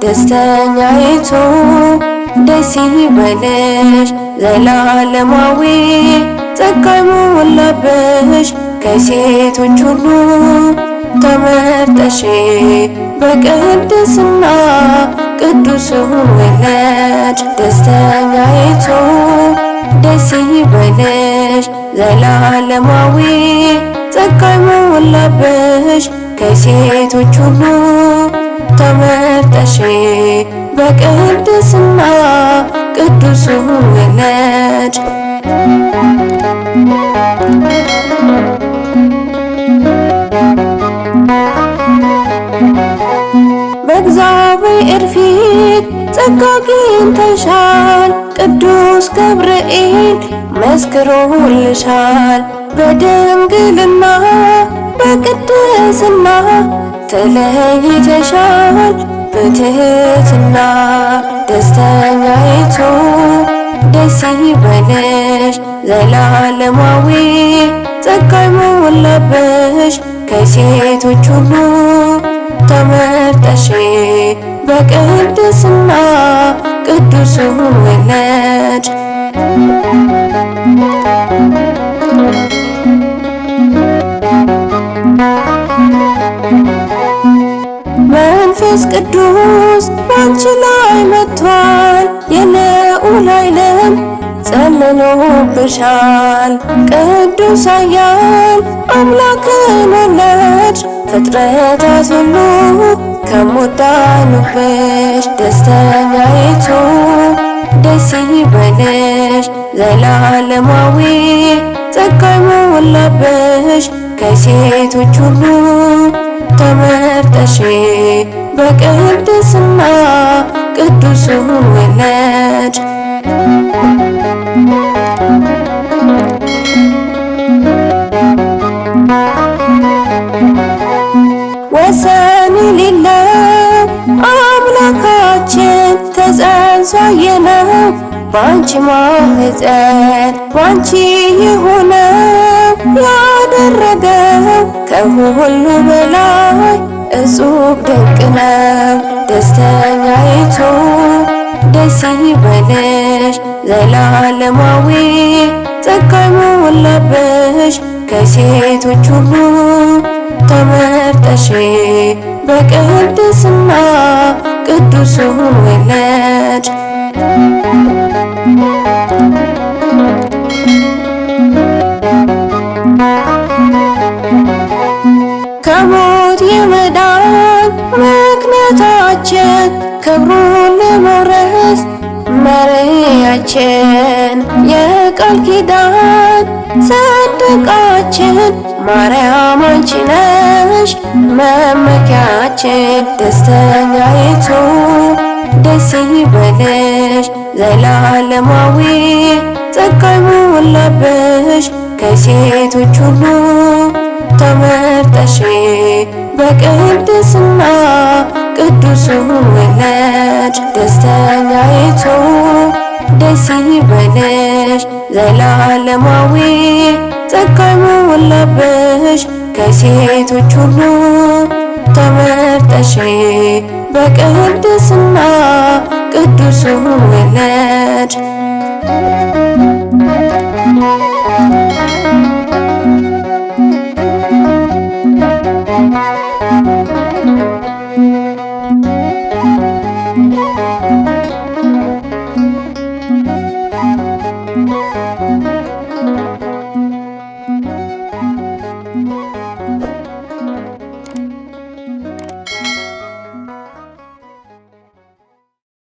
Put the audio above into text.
ደስተኛይቱ ደስ ይበልሽ፣ ዘላለማዊ ጸጋ ሞላብሽ፣ ከሴቶች ሁሉ ተመርጠሽ በቅድስና ቅዱስን ወለድሽ። ደስተኛይቱ ደስ ይበልሽ፣ ዘላለማዊ ጸጋ ሞላብሽ፣ ከሴቶች ሁሉ ተመርጠሽ በቅድስና ቅዱስን ወለድሽ። በእግዚአብሔር ፊት ጸጋ አግኝተሻል፣ ቅዱስ ገብርኤል መስክሮልሻል። በድንግልና በቅድስና ተለይተሻል በትህትና። ደስተኛይቱ ደስ ይበልሽ፣ ዘላለማዊ ጸጋ ሞላብሽ፣ ከሴቶች ሁሉ ተመርጠሽ በቅድስና ቅዱስን ወለድሽ። መንፈስ ቅዱስ ባንቺ ላይ መጥቷል፣ የልዑል ኃይልም ጸልሎብሻል። ቅዱስ ኃያል አምላክን ወለድሽ፣ ፍጥረታት ሁሉ ከሞት ዳኑብሽ። ደስተኛይቱ ደስ ይበልሽ፣ ዘላለማዊ ጸጋ ሞላብሽ፣ ከሴቶች ሁሉ ተመርጠሽ በቅድስና ቅዱስን ወለድሽ። ወሰን የሌለው አምላካችን ተጸንሶ አየነው ባንቺ ማህፀን፣ ባንቺ የሆነው ያደረገው ከሁሉ በላይ እጹብ ድንቅ ነው። ደስተኛይቱ ደስ ይበልሽ፣ ዘላለማዊ ጸጋ ሞላብሽ፣ ከሴቶች ሁሉ ተመርጠሽ በቅድስና ቅዱስን ወለድሽ። ከሞት የመዳን ምክንያታችን፣ ክብሩን ለመውረስ መሪያችን፣ የቃል ኪዳን ሰንደቃችን ማርያም አንቺ ነሽ መመኪያችን። ደስተኛይቱ ደስ ይበልሽ፣ ዘላለማዊ ጸጋ ሞላብሽ፣ ከሴቶች ሁሉ ተመርጠሽ በቅድስና ቅዱስን ወለድሽ። ደስተኛይቱ ደስ ይበልሽ፣ ዘላለማዊ ጸጋ ሞላብሽ፣ ከሴቶች ሁሉ ተመርጠሽ በቅድስና ቅዱስን ወለድሽ።